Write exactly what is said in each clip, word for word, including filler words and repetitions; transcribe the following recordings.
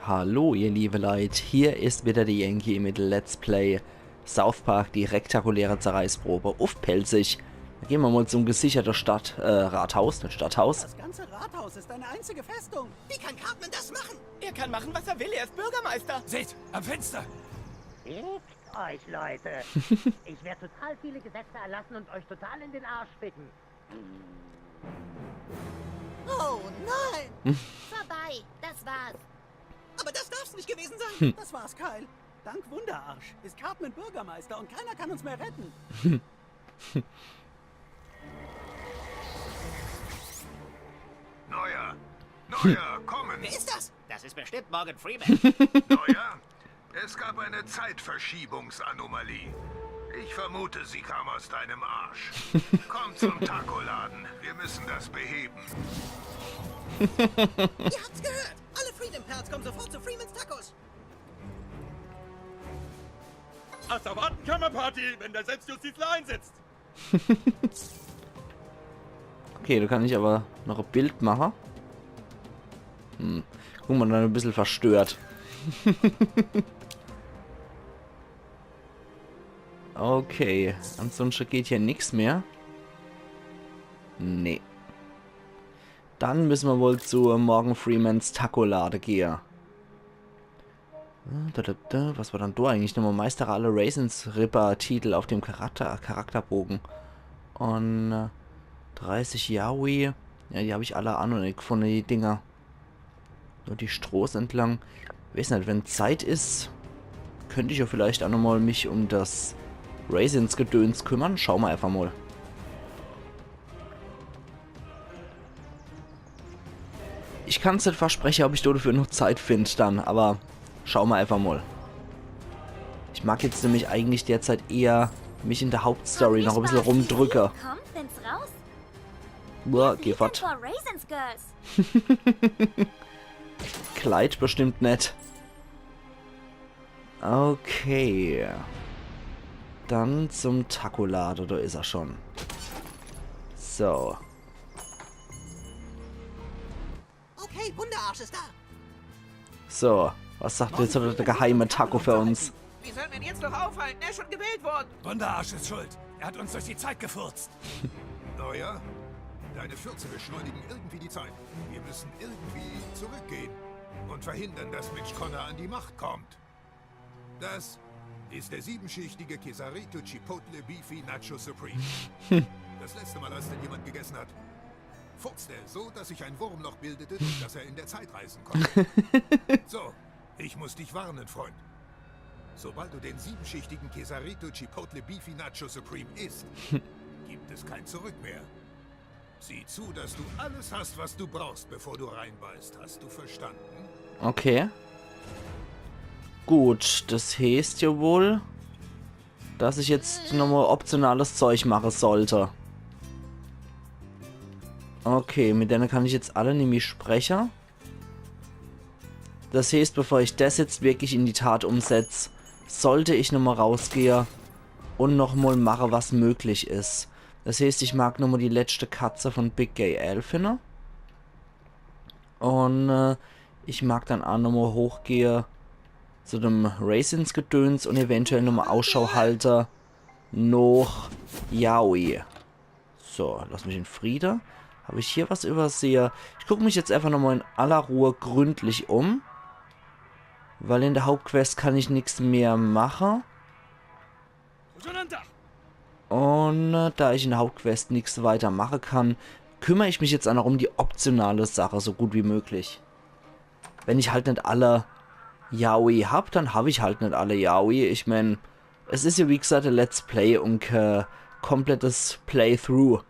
Hallo, ihr liebe Leit, hier is wieder de Yankee mit Let's Play South Park, die rektakuläre Zerreißprobe uff Pälzisch. Do gehn mer mol zum gesicherte Stadt-, äh, Rathaus, net Stadthaus. Das ganze Rathaus ist eine einzige Festung. Wie kann Cartman das machen? Er kann machen, was er will. Er ist Bürgermeister. Seht, am Fenster. Fickt euch, Leute. Ich werde total viele Gesetze erlassen und euch total in den Arsch ficken. Oh nein! Vorbei, das war's. Aber das darf's nicht gewesen sein. Das war's, Kyle. Dank Wunderarsch ist Cartman Bürgermeister und keiner kann uns mehr retten. Neuer! Neuer, kommen! Wer ist das? Das ist bestimmt Morgan Freeman. Neuer, es gab eine Zeitverschiebungsanomalie. Ich vermute, sie kam aus deinem Arsch. Komm zum Tacoladen. Wir müssen das beheben. Ihr habt's gehört! Alle Freedom Pals kommen sofort zu Freeman's Tacos! Asservatenkammerparty, wenn der Selbstjustizler einsetzt! Okay, do kann ich awwer noch e Bild mache. Hm. Guck mol, dann e bissel verstört. Okay, ansunschte geht hier nix mehr. Nee. Dann müsse mer wohl zu Morgan Freemans Tacolade gehe. Äh, da, da, da. Was war dann do eigentlich nochmol? Meistere alle Raisins-Ripper-Titel auf dem Charakter-, Charakterbogen. Un, äh, dreißig Yaoi. Ja, die hab ich alle aa noch net gefunne, die Dinger. Nur die Stroß entlang. Weeß net, wenn Zeit is, könnt ich jo vielleicht aa nochmol mich um das Raisins-Gedöns kümmere. Schau mer äfach mol. Ich kann's net verspreche, ob ich do dafür noch Zeit find dann, awwer schau mer äfach mol. Ich mag jetzt nämlich eigentlich derzeit eher mich in der Hauptstory noch e bissel rumdrücke. Komm, find's raus. Boah, geh fort. Vor Raisins Girls. Kleid bestimmt net. Okay. Dann zum Tacolade, do is er schon. So. Okay, Wunderarsch ist da. So, was sagt jetzt der geheime Taco für uns? Wie sollen wir ihn jetzt noch aufhalten? Er ist schon gewählt worden. Wunderarsch ist schuld. Er hat uns durch die Zeit gefurzt. Neuer, deine Fürze beschleunigen irgendwie die Zeit. Wir müssen irgendwie zurückgehen und verhindern, dass Mitch Connor an die Macht kommt. Das ist der siebenschichtige Quesarito Chipotle Beefy Nacho Supreme. Das letzte Mal, als den jemand gegessen hat, furzte er so, dass sich ein Wurmloch bildete, durch das er in der Zeit reisen konnte. So, ich muss dich warnen, Freund. Sobald du den siebenschichtigen Quesarito Chipotle Beefy Nacho Supreme isst, gibt es kein Zurück mehr. Sieh zu, dass du alles hast, was du brauchst, bevor du reinbeißt. Hast du verstanden? Okay. Gut, das heeßt jo wohl, dass ich jetzt nochmol optionales Zeug mache sollt. Okay, mit denne kann ich jetzt alle nimmi spreche. Das heeßt, bevor ich das jetzt wirklich in die Tat umsetz, sollt ich nochmol rausgehe un nochmol mache, was möglich is. Das heeßt, ich mag nochmol die letschte Katze von Big Gay Al finne. Un, äh, ich mag dann aa nochmol hochgehe zu dem Raisins-Gedöns un eventuell nochmol Ausschau halte noch Yaoi. So, lass mich in Friede. Hab ich hier was übersehe? Ich guck mich jetzt äfach nochmol in aller Ruhe gründlich um. Weil in der Hauptquest kann ich nix mehr mache. Un, äh, da ich in der Hauptquest nix weiter mache kann, kümmer ich mich jetzt aa noch um die optionale Sache so gut wie möglich. Wenn ich halt net alle Yaoi hab, dann hab ich halt net alle Yaoi. Ich mein, es is jo wie gesagt e Let's Play un kä komplettes Playthrough.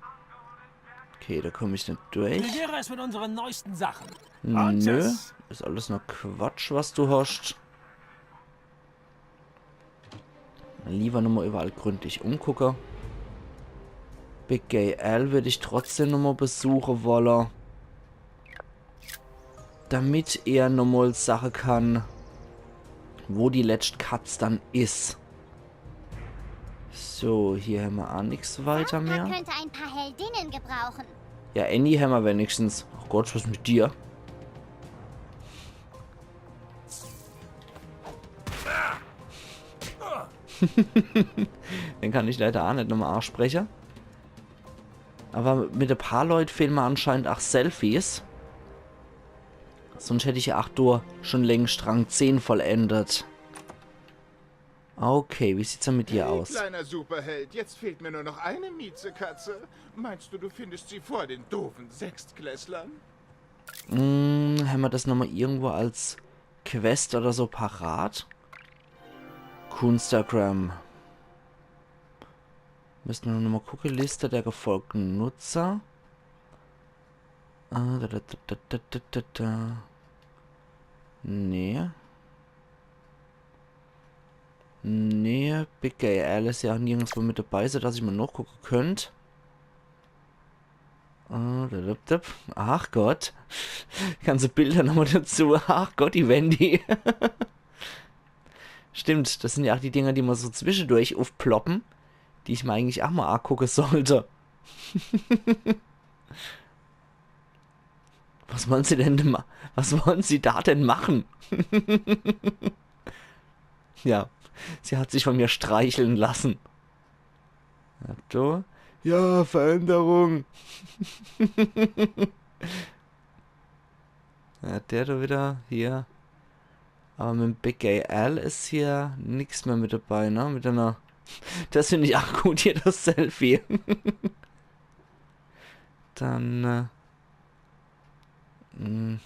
Okay, do komm ich net durch. Wie wäre es mit unseren neuesten Sachen? Nö, is alles nur Quatsch, was du hoscht. Lieber nochmol überall gründlich umgucke. Big Gay Al würd ich trotzdem nochmol besuche wolle. Damit er nochmol sache kann, wo die letscht Katz dann is. So, hier hämmer aa nix weiter mehr. Safka könnte ein paar Heldinnen gebrauchen. Ja, Annie hämmer wenigstens. Ach Gott, was is mit dir? Den kann ich leider aa net nochmal aaspreche. Awwer mit e paar Leit fehle mer anscheinend ach Selfies. Sunscht hätt ich jo ach do schun längscht Rang zehn vollendet. Okay, wie sieht's dann mit dir aus? Kleiner Superheld, jetzt fehlt mir nur noch eine Miezekatze. Meinst du, du findest sie vor den doofen Sechstklässlern? Hm, hämmer des nochmal irgendwo als Quest oder so parat? Kunstagram. Misse mer nochmal gucke. Liste der gefolgten Nutzer. Äh, da, da, da. Nee. Nee, Big Gay Al is jo ach nirgendswo mit dabei, so dass ich mal nochgucke könnt. Äh, da, da, da. Ach Gott. Ganze Bilder nochmal dazu. Ach Gott, die Wendy. Stimmt, des sin jo ach die Dinger, die mal so zwischedurch uffploppe, die ich mer eigentlich ach mal aagucke sollt. Was wolle se denn ma-, was wolle se do denn mache? Ja, sie hat sich von mir streichle lasse. Ja, du. Ja, Veränderung. Ja, der do wieder hier. Awwer mit em Big Gay Al is hier nix mehr mit dabei, ne? Mit ener. Des find ich ach gut hier, des Selfie. Dann, äh, mhm,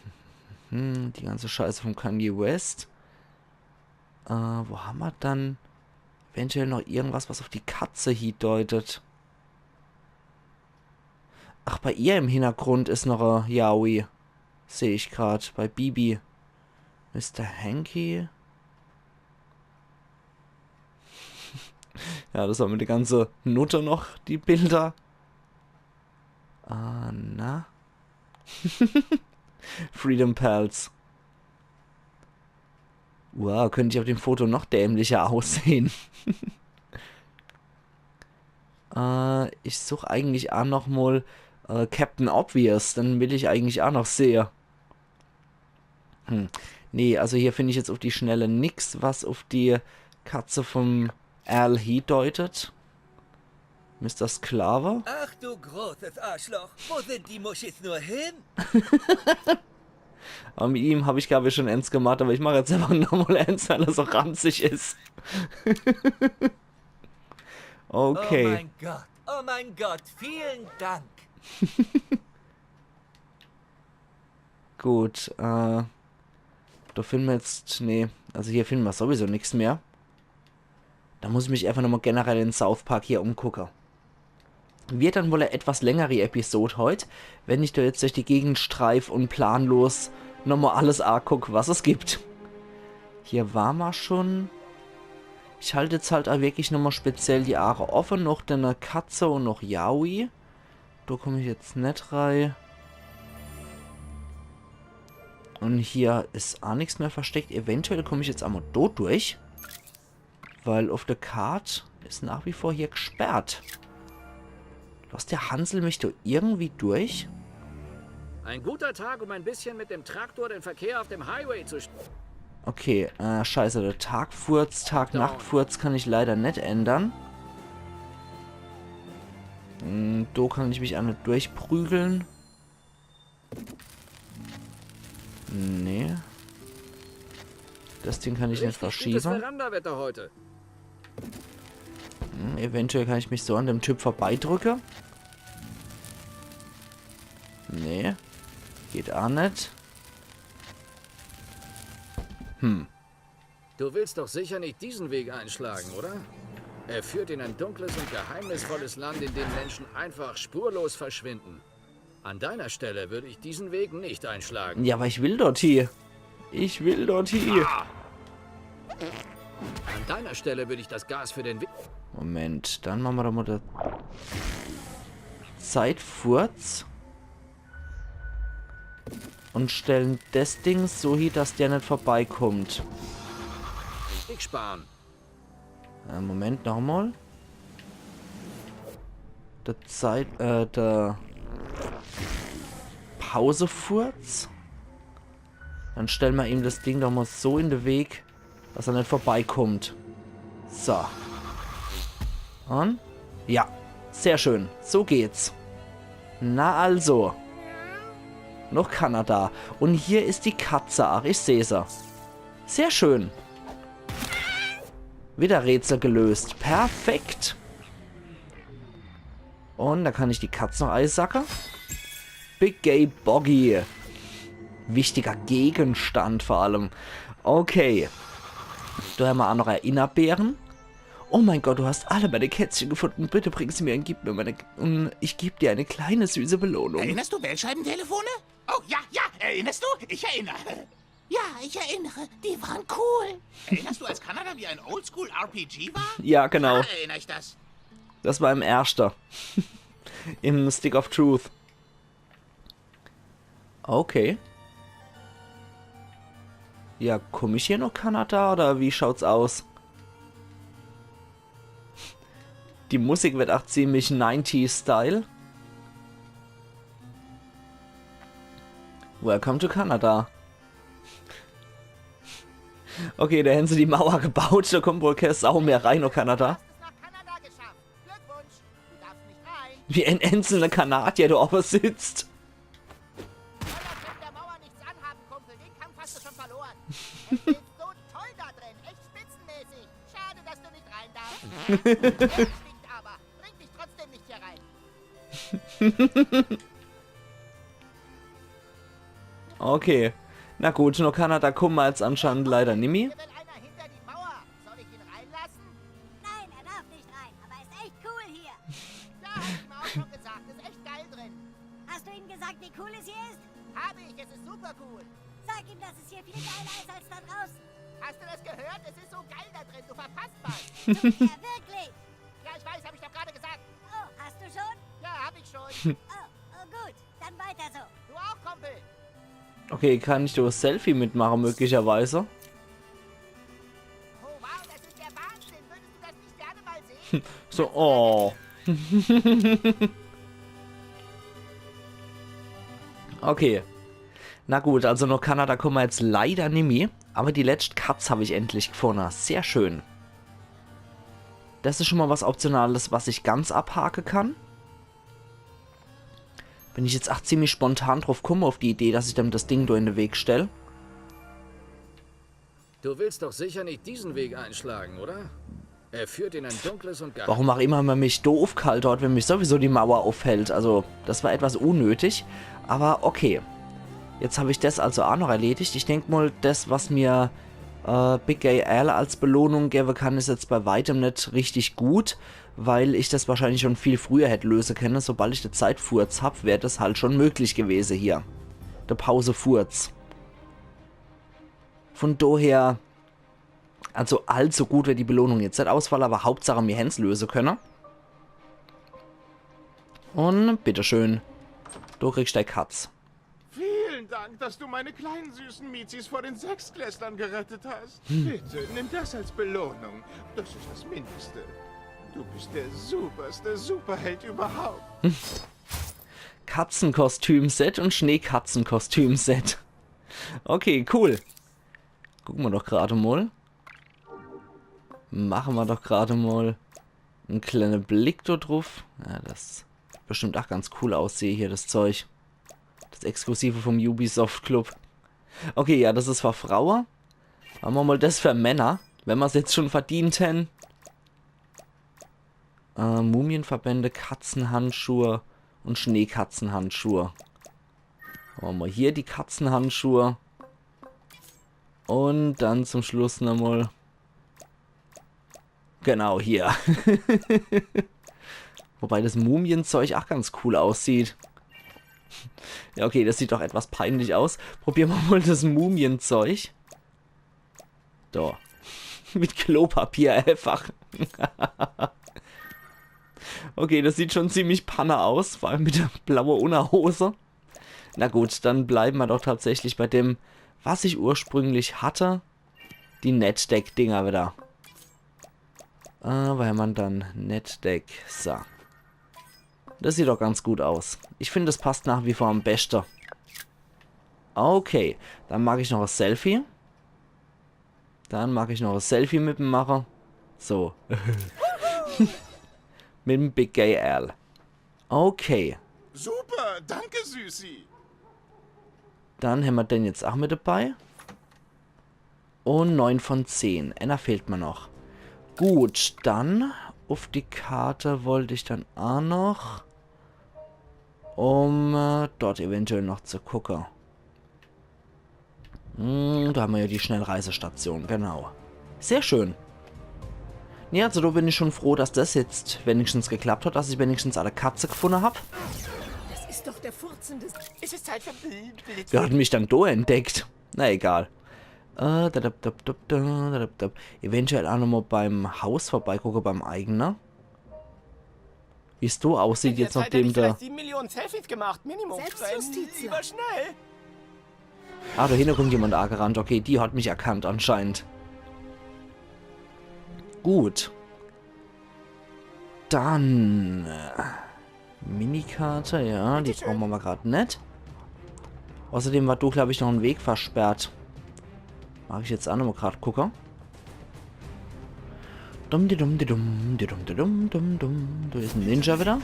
mhm, die ganze Scheiße vum Kanye West. Äh, wo hämmer dann eventuell noch irgendwas, was uff die Katze hiedeutet? Ach, bei ihr im Hintergrund is noch e Yaoi. Seh ich grad. Bei Bibi. Mister Hanky. Ja, des war mit der ganze Nutte noch, die Bilder. Ah, na. Freedom Pals. Wow, könnt ich uff dem Foto noch dämlicher aussehe. Äh, ich such eigentlich ach noch mol, äh, Captain Obvious. Den will ich eigentlich ach noch sehe. Hm. Nee, also hier find ich jetzt uff die Schnelle nix, was uff die Katze vum Al hiedeutet. Mister Sklave. Ach du großes Arschloch, wo sind die Muschis nur hin? Awwer mit ihm hab ich, glaab ich, schun eens gemacht, awwer ich mach jetzt einfach nochmol eens, weil er so ranzig is. Oh Okay. Mein Gott, oh mein Gott, vielen Dank. Gut, äh. Do finne mer jetzt. Nee, also hier finne mer sowieso nix mehr. Do muss ich mich einfach nochmol generell in South Park hier umgucke. Werd dann wohl e etwas längeri Episod heut, wenn ich do jetzt durch die Gegend streif un planlos nochmol alles aaguck, was es gibt. Hier war mer schun. Ich halt jetzt halt ach wirklich nochmol speziell die Aache offe, noch de Katze un noch Yaoi. Do komm ich jetzt net rei. Un hier is ach nix mehr versteckt. Eventuell komm ich jetzt emol do durch. Weil uff de Kart is nach wie vor hier gesperrt. Losst der Hansel mich do irgendwie durch? Ein guter Tag, um ein bisschen mit dem Traktor den Verkehr auf dem Highway zu st- Okay, äh, scheiße, de Tagfurz, Tag-Nachtfurz kann ich leider net ännere. Hm, do kann ich mich ach net durchprügle. Nee. Des Ding kann ich net Richtig gutes verschiewe. Verandawetter heute. Hm, eventuell kann ich mich so an dem Typ vorbeidrücke. Nee. Geht ach net. Hm. Du willst doch sicher nicht diesen Weg einschlagen, oder? Er führt in ein dunkles und geheimnisvolles Land, in dem Menschen einfach spurlos verschwinden. An deiner Stelle würde ich diesen Weg nicht einschlagen. Ja, awwer ich will dort hie. Ich will dort hie. An deiner Stelle würde ich das Gas für den Weg. Moment, dann mache mer doch mol de Zeitfurz. Un stelle des Ding so hie, dass der net vorbeikommt. Weg sparen. Äh, Moment, nochmol. De Zeit, äh, de Pausefurz. Dann stelle mer ihm des Ding doch mol so in de Weg, dass er net vorbeikommt. So. Und? Ja, sehr schön. So geht's. Na also. Noch Kanada. Und hier is die Katze. Ach, ich seh se. Sehr schön. Wieder Rätsel gelöst. Perfekt. Und da kann ich die Katz noch eisacke. Big Gay Boggy. Wichtiger Gegenstand vor allem. Okay. Do hämmer ach noch Erinnerbeeren. Oh mein Gott, du hast alle meine Kätzchen gefunden. Bitte bring sie mir und gib mir meine und ich geb dir eine kleine süße Belohnung. Erinnerst du Wählscheibentelefone? Oh, ja, ja, erinnerst du? Ich erinnere. Ja, ich erinnere. Die waren cool. Erinnerst du, als Kanada wie ein Oldschool-R P G war? Ja, genau. Da erinnere ich das. Das war im erschte. Im Stick of Truth. Okay. Ja, komm ich hier noch Kanada oder wie schaut's aus? Die Musik wird ach ziemlich nineties Style. Welcome to Canada. Okay, do hän se die Mauer gebaut, do kommt wohl kee Sau mehr rein, oh Kanada. Hast es nach Kanada geschafft. Glückwunsch. Du darfst nicht rein. Wie en einzelner Kanadier do owwe sitzt. Feuer könnt der Mauer nichts anhaben, Kumpel. Den Kampf hast du schon verloren. Es ist so toll da drin. Echt spitzenmäßig. Schade, dass du nicht rein darfst. Echt nicht, aber bring dich trotzdem nicht hier rein. Okay. Na gut, no Kanada kumme mer jetzt anscheinend leider nimmi. Hier will einer hinter die Mauer. Soll ich ihn reinlassen? Nein, er darf nicht rein, aber ist echt cool hier. Ja, hab ich ihm auch schon gesagt. Ist echt geil drin. Hast du ihm gesagt, wie cool es hier ist? Habe ich. Es ist super cool. Sag ihm, dass es hier viel geiler ist als da draußen. Hast du das gehört? Es ist so geil da drin. Du verpasst was. Ja, wirklich. Ja, ich weiß, hab ich doch gerade gesagt. Oh, hast du schon? Ja, hab ich schon. Oh, oh gut. Dann weiter so. Du auch, Kumpel. Okay, kann ich do e Selfie mitmache, möglicherweise? Oh, wow, das ist der Wahnsinn. Würdest du das nicht gerne mal sehen? So, oh. Okay. Na gut, also no Kanada kumme mer jetzt leider nimmi. Aber die letscht Katz hab ich endlich gefunne. Sehr schön. Das is schon mal was Optionales, was ich ganz abhake kann. Bin ich jetzt ach ziemlich spontan drauf kumme, auf die Idee, dass ich dem das Ding do in de Weg stell. Du willst doch sicher nicht diesen Weg einschlagen, oder? Er führt in ein dunkles und gar... Warum auch immer mer mich do aufgehalte hat, wenn mich sowieso die Mauer aufhält. Also, das war etwas unnötig. Aber okay. Jetzt hab ich das also ach noch erledigt. Ich denk mal, das, was mir äh, Big Gay Al als Belohnung gewwe kann, is jetzt bei weitem net richtig gut, weil ich das wahrscheinlich schon viel früher hätt löse könne. Sobald ich de Zeitfurz hab, wär das halt schon möglich gewese hier. De Pausefurz. Von daher, also allzu gut wird die Belohnung jetzt net ausfalle, aber Hauptsache mir hän's löse könne. Und bitteschön. Du kriegst dei Katz. Vielen Dank, dass du meine kleinen süßen Miezis vor den Sechstklässlern gerettet hast. Bitte, nimm das als Belohnung. Das ist das Mindeste. Du bist der superste Superheld überhaupt. Katzenkostüm-Set und Schneekatzenkostüm-Set. Okay, cool. Gucke mer doch grad mal. Mache mer doch grad mal en kleine Blick do druff. Ja, das bestimmt ach ganz cool aussehe hier, das Zeug. Das Exklusive vom Ubisoft Club. Okay, ja, das is für Fraue. Mache mer mal das für Männer, wenn mer's jetzt schon verdient hän. Äh, Mumienverbände, Katzenhandschuhe und Schneekatzenhandschuhe. Mache mer hier die Katzenhandschuhe. Und dann zum Schluss nochmal. Genau, hier. Wobei das Mumienzeug ach ganz cool aussieht. Ja, okay, das sieht doch etwas peinlich aus. Probiere mer mal das Mumienzeug. Do. Mit Klopapier einfach. Okay, das sieht schon ziemlich Panne aus, vor allem mit der blaue Unnerhose. Na gut, dann bleibe mer doch tatsächlich bei dem, was ich ursprünglich hatte. Die Netdeck-Dinger wieder. Äh, wo hämmer dann Netdeck? So. Das sieht doch ganz gut aus. Ich find, das passt nach wie vor am beschte. Okay, dann mach ich noch e Selfie. Dann mach ich noch e Selfie mit dem Macher. So. Mit dem Big Gay Al. Okay. Super, danke, Süßi. Dann hämmer den jetzt ach mit dabei. Und neun von zehn. Einer fehlt mir noch. Gut, dann uff die Karte wollt ich dann ach noch, um äh, dort eventuell noch zu gucke. Hm, da hämmer ja die Schnellreisestation, genau. Sehr schön. Ja, also da bin ich schon froh, dass das jetzt wenigstens geklappt hat, dass ich wenigstens alle Katze gefunde hab. Das ist doch der furzende... Es ist Zeit für Bl- Blitz. Wer hat mich dann do entdeckt? Na egal. Äh, da, da, da, da, da, da, da, da. Eventuell auch nochmal beim Haus vorbeigucke, beim eigene. Wie's do aussieht jetzt, Derzeit hab nachdem ich der... vielleicht sieben Millionen Selfies gemacht, Minimum. Selbstjustiz. Lieber schnell. Ah, da hinne kommt jemand angerannt. Okay, die hat mich erkannt anscheinend. Gut. Dann... äh, Minikarte, ja, die brauche mer mal grad net. Außerdem war do, glaub ich, noch en Weg versperrt. Mag ich jetzt auch nochmal grad gucke. Dumm, di dumm, di dumm, di dumm, di dumm, dumm, dumm. Da is en Ninja wieder.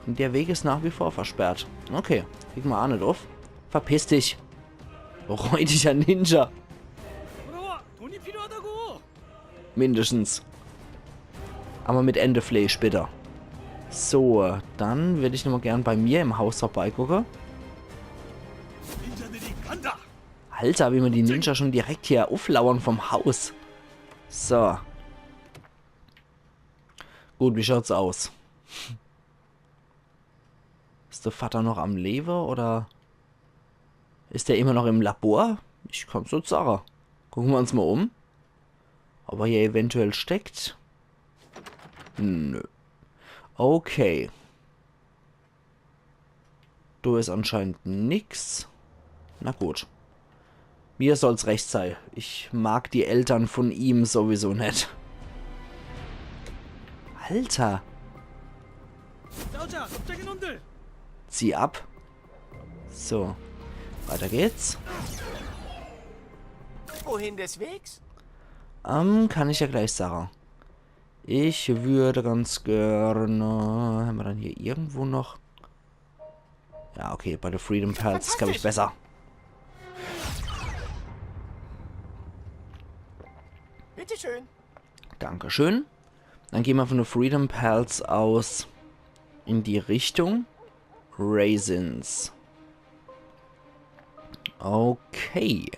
Und der Weg is nach wie vor versperrt. Okay, krieg mer auch net uff. Verpiss dich. Räudiger Ninja. Mindestens. Aber mit Ende Fleisch, bitte. So, dann würd ich nochmal gern bei mir im Haus vorbeigucke. Alter, wie mir die Ninja schon direkt hier ufflauern vom Haus. So. Gut, wie schaut's aus? Is der Vater noch am Lewe oder is der immer noch im Labor? Ich kann's net sage. Gucke mer uns mal um. Ob er hier eventuell steckt? Nö. Okay. Do is anscheinend nix. Na gut. Mir soll's recht sei. Ich mag die Eltern von ihm sowieso net. Alter. Zieh ab. So. Weiter geht's. Wohin des Wegs? Ähm, kann ich ja gleich sage. Ich würde ganz gerne... Hämmer dann hier irgendwo noch... Ja, okay, bei de Freedom Pals, glaub ich, besser. Bitteschön. Dankeschön. Dann gehn mer von de Freedom Pals aus in die Richtung Raisins. Okay.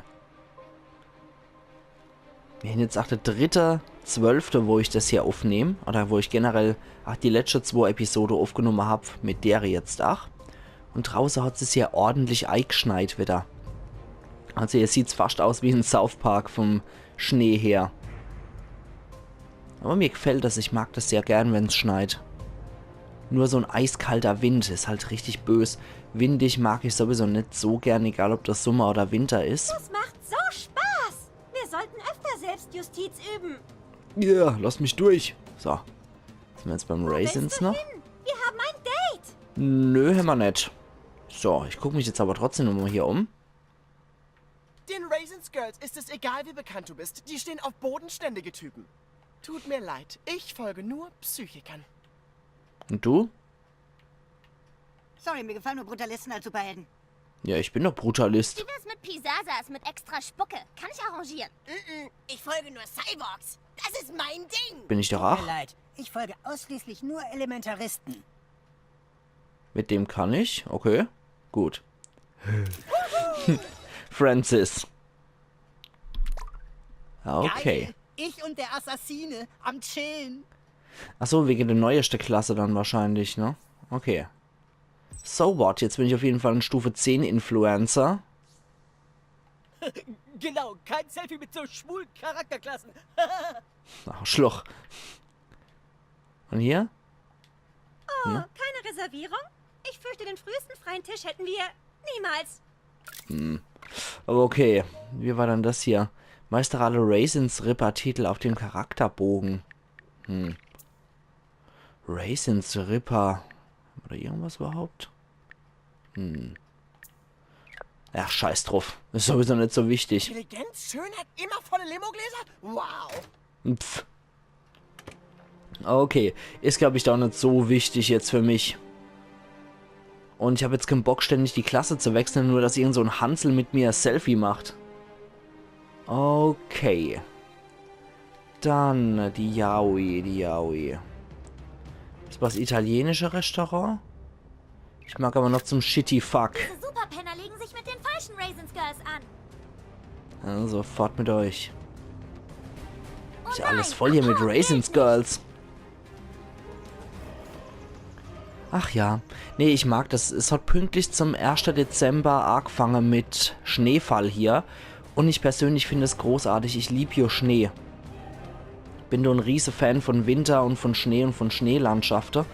Mir hän jetzt ach de dritte zwölfte, wo ich des hier uffnehm, oder wo ich generell ach die letschte zwo Episode uffgenumme hab, mit dere jetzt ach. Und drauße hat's hier ordentlich eigschneit wieder. Also hier sieht's fascht aus wie in South Park vom Schnee her. Aber mir gefällt des, ich mag des sehr gern, wenn's schneit. Nur so en eiskalter Wind is halt richtig bös. Windig mag ich sowieso net so gern, egal ob des Summer oder Winter is. Das macht so Spaß. Wir sollten öfter Selbstjustiz üben. Ja, lass mich durch. So. Sin mer jetzt beim Raisins noch? Hin. Wir haben ein Date. Nö, hämmer net. So, ich guck mich jetzt aber trotzdem nochmal hier um. Den Raisins Girls ist es egal, wie bekannt du bist. Die stehen auf bodenständige Typen. Tut mir leid, ich folge nur Psychikern. Und du? Sorry, mir gefallen nur Brutalisten als Superhelden. Ja, ich bin doch Brutalist. Wie wär's mit Pisasas mit extra Spucke? Kann ich arrangieren. Ich folge nur Cyborgs. Das ist mein Ding. Bin ich doch Tut mir ach. Leid, ich folge ausschließlich nur Elementaristen. Mit dem kann ich. Okay. Gut. Francis. Okay. Ich und der Assassine am Chillen. Ach so, wegen der neueste Klasse dann wahrscheinlich, ne? Okay. So what, jetzt bin ich auf jeden Fall en Stufe zehn Influencer. Genau, kein Selfie mit so schwulen Charakterklassen. Arschloch. Und hier? Oh, keine Reservierung? Ich fürchte, den frühesten freien Tisch hätten wir niemals. Aber okay, wie war dann des hier? Meistere aller Raisins Ripper Titel auf dem Charakterbogen. Hm. Raisins Ripper. Oder irgendwas überhaupt? Hm. Ja, scheiß drauf. Is sowieso net so wichtig. Intelligenz, Schönheit, immer volle Limogläser? Wow. Pff. Okay, is, glaub ich, doch net so wichtig jetzt für mich. Und ich hab jetzt kein Bock, ständig die Klasse zu wechseln, nur dass irgend so ein Hansel mit mir Selfie macht. Okay. Dann die Yaoi, die Yaoi. Das war das italienische Restaurant. Ich mag aber noch zum Shitty Fuck. Diese Superpenner legen sich mit den falschen Raisins Girls an. Also fort mit euch. Oh Ist ja alles nein, voll hier mit Apollo Raisins zählt Girls. Ach ja. Nee, ich mag das. Es hat pünktlich zum erschte Dezember angefangen mit Schneefall hier. Und ich persönlich finde es großartig. Ich lieb hier Schnee. Bin nur ein riese Fan von Winter und von Schnee und von Schneelandschaften.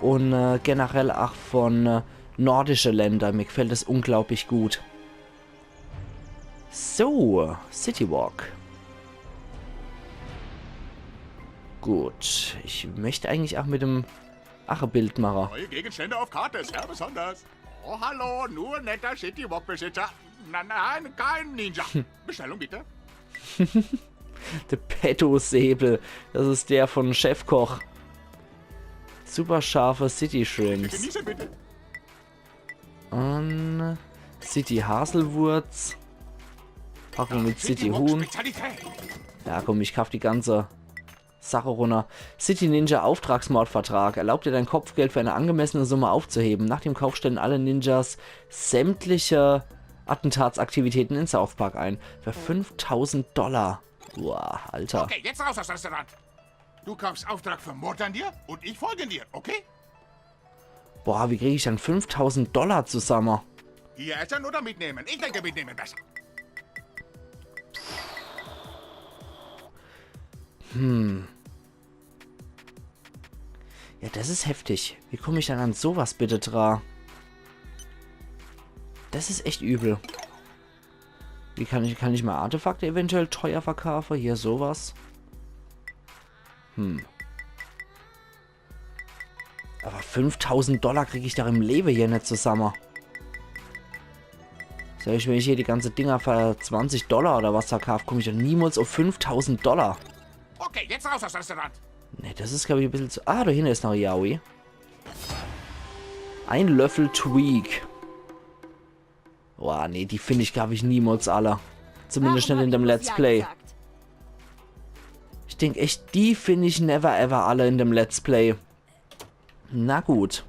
Und äh, generell auch von äh, nordische Länder. Mir gefällt es unglaublich gut. So, City Walk. Gut, ich möchte eigentlich auch mit dem Ache-Bild machen. Neue Gegenstände auf Karte, sehr besonders. Oh, hallo, nur netter City Walk Besitzer. Na, nein, kein Ninja. Bestellung bitte. Der Petto-Säbel. Das ist der von Chefkoch. Super scharfe City Shrimps. Genieße bitte. Und City Haselwurz. Packung mit City Huhn. Spezialität. Ja, komm, ich kauf die ganze Sache runter. City Ninja Auftragsmordvertrag. Erlaubt dir dein Kopfgeld für eine angemessene Summe aufzuheben. Nach dem Kauf stellen alle Ninjas sämtliche Attentatsaktivitäten in South Park ein. Für fünftausend Dollar. Boah, Alter. Okay, jetzt raus aus dem Restaurant. Du kaufst Auftrag für Mord an dir und ich folge dir, okay? Boah, wie krieg ich dann fünftausend Dollar zusammen? Hier essen oder mitnehmen? Ich denke, mitnehmen besser. Ja, das ist heftig. Wie komme ich dann an sowas bitte dra? Das ist echt übel. Wie kann ich, kann ich mal Artefakte eventuell teuer verkaufen? Hier sowas. Hm. Aber fünftausend Dollar krieg ich doch im Leben hier net zusammen. Selbst wenn ich hier die ganze Dinger für zwanzig Dollar oder was verkauf, komm ich doch niemals auf fünftausend Dollar. Okay, jetzt raus aus dem Restaurant. Ne, das ist, glaub ich, ein bisschen zu... Ah, da hinten ist noch Yaoi. Ein Löffel Tweak. Boah, nee, die finde ich, glaub ich, niemals alle. Zumindest net in dem Let's Play. Ich denk echt, die finde ich never ever alle in dem Let's Play. Na gut.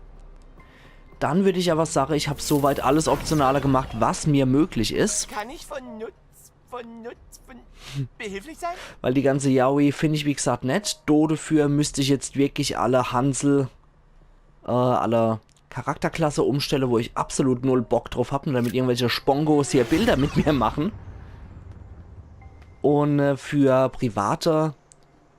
Dann würde ich aber sagen, ich habe soweit alles Optionale gemacht, was mir möglich ist. Kann ich von Nutz, von Nutz, von behilflich sein? Weil die ganze Yaoi finde ich, wie gesagt, net. Do dafür müsste ich jetzt wirklich alle Hansel, äh, alle Charakterklasse umstelle, wo ich absolut null Bock drauf hab, nur damit irgendwelche Spongos hier Bilder mit mir machen. Und äh, für private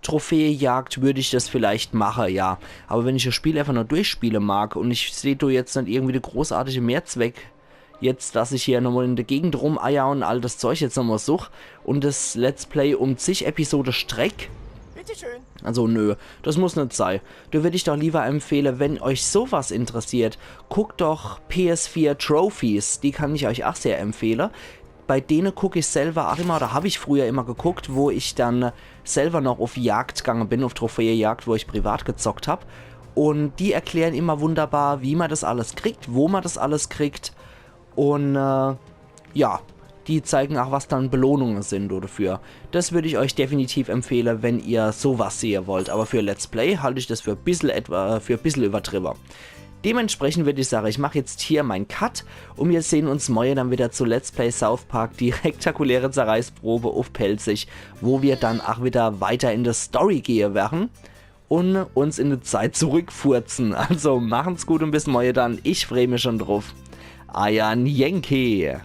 Trophäejagd würde ich das vielleicht mache, ja. Aber wenn ich das Spiel einfach nur durchspiele mag und ich sehe do jetzt net irgendwie de großartige Mehrzweck, jetzt, dass ich hier nochmal in der Gegend rumeier und all das Zeug jetzt nochmal such und das Let's Play um zig Episode streck, Bitteschön. also nö, das muss net sei. Do würd ich doch lieber empfehle, wenn euch sowas interessiert, guckt doch P S vier Trophies, die kann ich euch ach sehr empfehle. Bei dene guck ich selber ach immer, oder hab ich früher immer geguckt, wo ich dann selber noch auf Jagd gegangen bin, auf Trophäejagd, wo ich privat gezockt hab. Und die erklären immer wunderbar, wie man das alles kriegt, wo man das alles kriegt. Und äh, ja, die zeigen auch, was dann Belohnungen sind dafür. Das würde ich euch definitiv empfehlen, wenn ihr sowas sehen wollt. Aber für Let's Play halte ich das für ein bisschen, etwa, für ein bisschen übertrieben. Dementsprechend würde ich sagen, ich mache jetzt hier meinen Cut und wir sehen uns morgen dann wieder zu Let's Play South Park, die rektakuläre Zerreißprobe auf Pälzisch, wo wir dann auch wieder weiter in die Story gehen werden und uns in die Zeit zurückfurzen. Also machen's gut und bis morgen dann. Ich freue mich schon drauf. Euer Yankee.